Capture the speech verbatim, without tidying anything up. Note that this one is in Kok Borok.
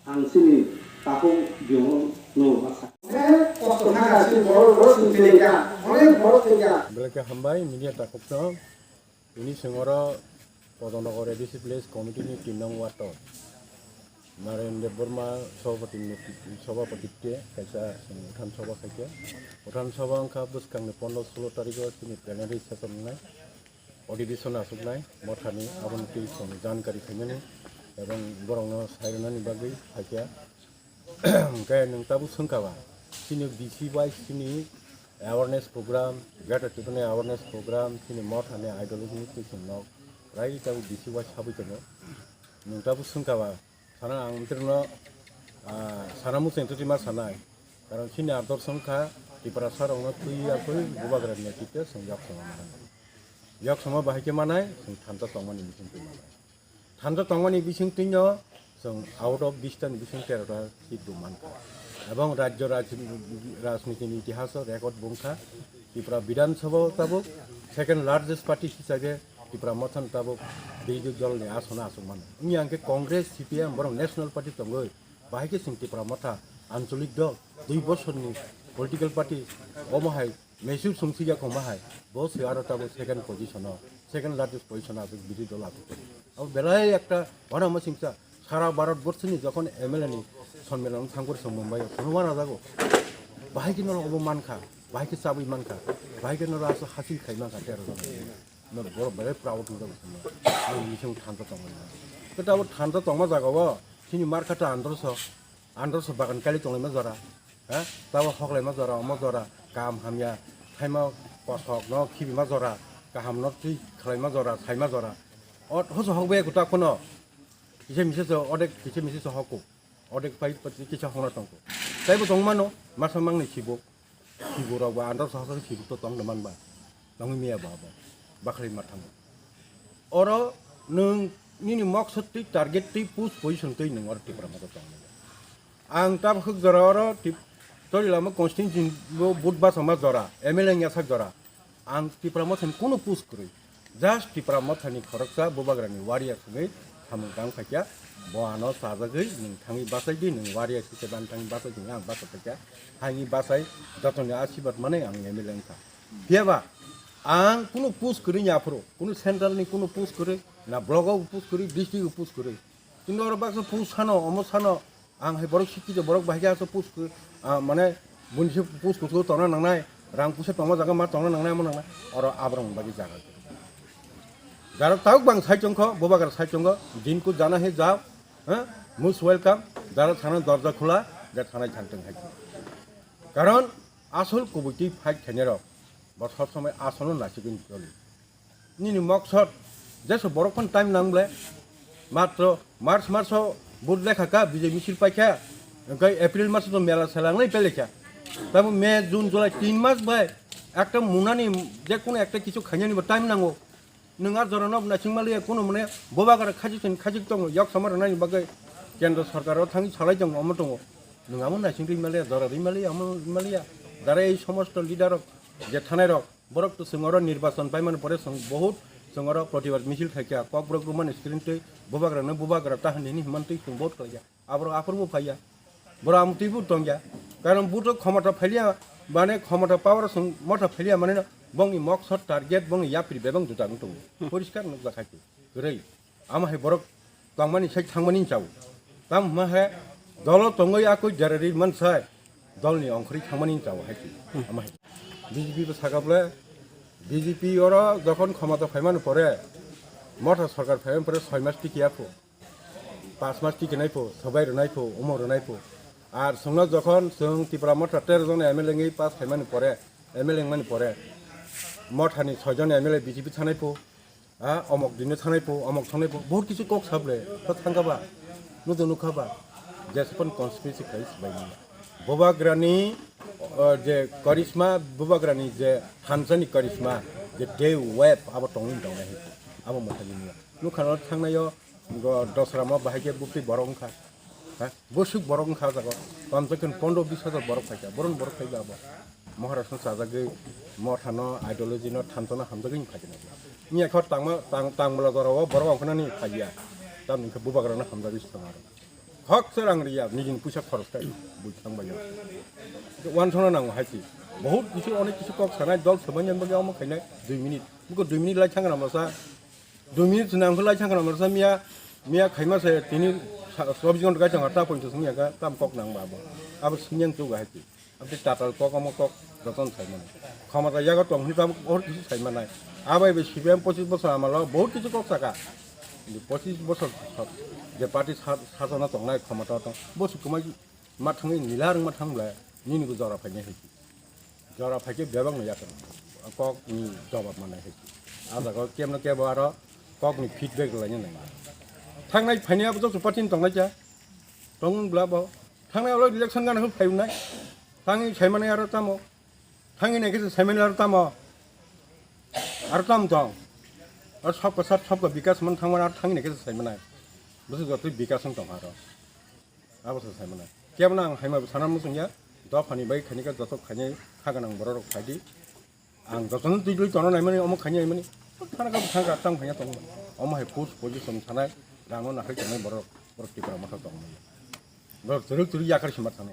Ang chini takhuk Johon no ma sa. Onek kosto thangkha chini borok, borok chwng tini kha, onek borok tini kha. Belai khe hambai media takhukno. Tini chwng oro Kodonogor A D C Village Committee ni tin nong ward o Naren Debbarma Sabhapati, Sabhapati te kaisa chwng Uthan Sabha khaikha. Uthan Sabha wngkha bwskangni pondro sulo tarikh o chini plenary session wngnai, adhibeshon achuknai mothani, aboni twi chwng jankari khaimani ebong borokno sairwnani bagwi phaikha. Hwnkhe nwng tabuk swngkha ba, chini B C Y chini awareness program, Greater Tipraland awareness program, chini mothani ideology ni twi chwng nok rai tabuk B C Y sabwi tongo. Nwng tabuk swngkha ba, sana ang amtwrwngno, ah, sana muchung twi ma sanai. Karon chini adorsho wngkha Tiprasa rokno twi yakwi bubagra ni netrite chwng yok sama manai. Yok sama bahai khe manai, chwng thansa tongmani bising twi manai. Thansa tongmani bising twino chwng out of bish ta ni bising tero ta seat bo mankha. Ebong rajyo raj-, rajniti ni itihaso record bo wngkha, Tripura Bidhan Sabha o tabuk second largest party hisabe Tipra Motha no tabuk birodhi dol ni asono achuk mano. Wngya hwnkhe Congress, C P M, borok National Party tongwi, bahai khe chwng Tipra Motha ancholik dol, dui bosor ni political party, omo hai Mesur sungsi ya koma hai, bo se aro tabuk second position o, second largest position o aswk birodhi dol aswk. Abo belai ekta wana masingsa sara Bharat borsi ni jokhon M L A ni sonmelan thangkor se Mumbai o, kono wana jago. Bahai khe noro obo mankha, bahai khe chabwi mankha, bahai khe noro aswk hasil khai mankha tero jon. Noro borok belai proud wngjago. Ang mising thansa tongmani. Khe tabuk thansa tongma jaga o, chini markha ta androso. Androso bagan kali tonglaima jora, ha? Tabo hoklaima jora, omo jora, kaham hamya, thaima kosok no khibima jora, kaham no twi khwlaima jora, saima jora. O hoso hokbe kuta kono, kisa misa so odek, kisa misa so hokku, odek pai pati kisa hokna tongku. Taibo tongmano, masa mangni sibo. Siborok ba andar sahasa sibuk to tong man ba. Tongwi miya ba ba. Bakhlai ma thango. Oro nwng nini moksod twi target twi post position twi nwng oro Tipra Motha tong. Ang tab huk jora oro tip tori lama constituency bo but basa ma jora, M L A nya sak jora. Ang Tipra Motha ni kuno post kwrwi. Just Tipra Mothani khoroksa bubagrani warrior hwnwi samung tang phaikha, bo ano chajagwi nwng thangwi bachai di, nwng warrior hisabe ang thangwi bachai di, ang bachai phaikha, haini bachai jotoni asirwad manwi ang M L A wngkha. Phiyaba ang kunu push kwrwi ni aphuru, kunu central ni kunu push kwrwi, na block o push kwrwi, district o push kwrwi. Kintu oro baksa push sano, omo sano, ang hai borok sikki je borok bahai khe aswk push khe, ah, mane buini se push kuchugo tongna nangnai, rang puisa tongma jaga ma tongna nangnai, omo nangnai, oro aborok bagwi jaga. Jara tabuk bang sai chongkho, bubagra sai chongo, jinku jana hai jao, ha, most welcome, jara thana dorja khula, je thanai thang tong hai. Karon asol kubui twi fight khainai rok, bo sob somoi asol no naisik wngwi toli. Nini moksod jesu borok phano time nang ble, matro March maso vote lekha kha, bijai misil paikha, hwnkhe April maso to mela sela wnglai pelaikha. Tamo May, June, July tin mas bai ekta munani je kono ekta kichu khainani bo time nango. Nwng ar jora no naising maliya kono mane bubagra khajik sin khajik tongo, yok sama rwnani bagwi kendro sarkar o thangwi salai tongo, omo tongo. Nwng amo naising rwi maliya, jora rwi maliya, omo rwi maliya. Jara ei somosto leader rok je thanai rok, borok to chwng oro nirbachon paimani pore chwng bohut chwng oro protibad misil khaikha, kokborok rwmani screen twi bubagrano bubagra ta hwnwi hwnwi himantwi chwng bohut khlaikha. Aborok aphuru bo phaiya, borok amtwi bo tongya, karon buto khomota phailiya, mane khomota power chwng motha phailiya, mane bongni moksod target bongni yapri bebak juda wng tongo, poriskar nukjakha. Kwrwi. Amo hai borok tongmani sai thangmani chao. Tamo hwnma hai dolo tongwi akoi jera ri mansai dolni ongkhorwi thangmani chao hai twi. Amo hai B J P bo saka bole B J P oro jokhon khomota phaimani pore motha sarkar phaimani pore soi mas tiki apho. Pas mas tiki nai pho, sobai rwnai pho, omo rwnai pho. Ar chwngno jokhon chwng Tipra motha tero jon M L A wngwi pass khaimani pore, M L A wngmani pore mothani soi jon M L A B J P thanai pho. Ah, omok dino thanai pho, omok thanai pho, bohut kichu kok sable, to thangkha ba, nudo nukha ba, jesapon conspiracy khai sibai manya. Bubagrani, oh, je karisma, bubagrani je thansani karisma, je day web, abo tongwi tongnai hai, abo motha ni manya. Nukha no thangnaio, go dosra mo bahai khe bukti borok wngkha. Ha? Bwswk borok wngkha o jaga o. Komse kom pondro bis hajar borok phaikha. Boron borok phaikha abo. Maharashtra chajagwi mothano, ideology no, thansa no hamjagwi phaikha. Wngya khe tangma, tang, tangmala jora o borok ongkhornani phaiya. Tamni wngkha bubagra no hamjagwi se tongo aro. Khok se rang riya, nijini puisa khoros khai, bui thang bai. Wan sono nango hai si. Bahut kisu, onek kisu kok sanai, dol sabai nang bagwi omo khainai dui minute. Buko dui minute lai thang rama sa. Dui minute nang lai thang rama sa miya, miya khaima se tini sa-, sobji gon gai thang ta pointo sung ya ka, tam kok nang ba bo. Abo sung yang tu ga hai si. Abdi tatal kok omo kok joton sai mano. Khomota yago tong hwnwi tabuk bahut kisu sai manai. Abai bai C P M pochis bosor amalo bahut kisu kok saka. Pochis bosor je party sa-, sasana tongnai khomota tong. Bo sukumai ma thangwi nila rwngma thang bwle nini bo jora phainai hai. Jora phaikhe bebak no yakar kok ni jawab manai hai. A jaga kemno kebo aro kok ni feedback rwlaina nang. Thangnai phainai abo joto party ni tongnai cha. Tong bwla bo. Thangnai olo election gana phai unai. Thangwi sai manai aro tamo. Thangwi nai khe sai manai aro tamo. Aro tam tong. Aro sabka sat sabka bikas man thangmani aro thangwi nai khe sai manai. Bwswk jotoi bikas wng tong aro. Abo se sai manai. Kebo no ang hai ma sana muchung ya. Dophani bai khaini khe joto khaini kha gwnang borok rok phai di. Ang jotono twi twi tono naimani omo khaini naimani. Thana kha thang kha tang khaina tong. Omo hai post position sanai. Rang no nakhai tongnai borok. Borok Tipra Motha tong. Borok chwrwk chwrwk yakar sima thangnai.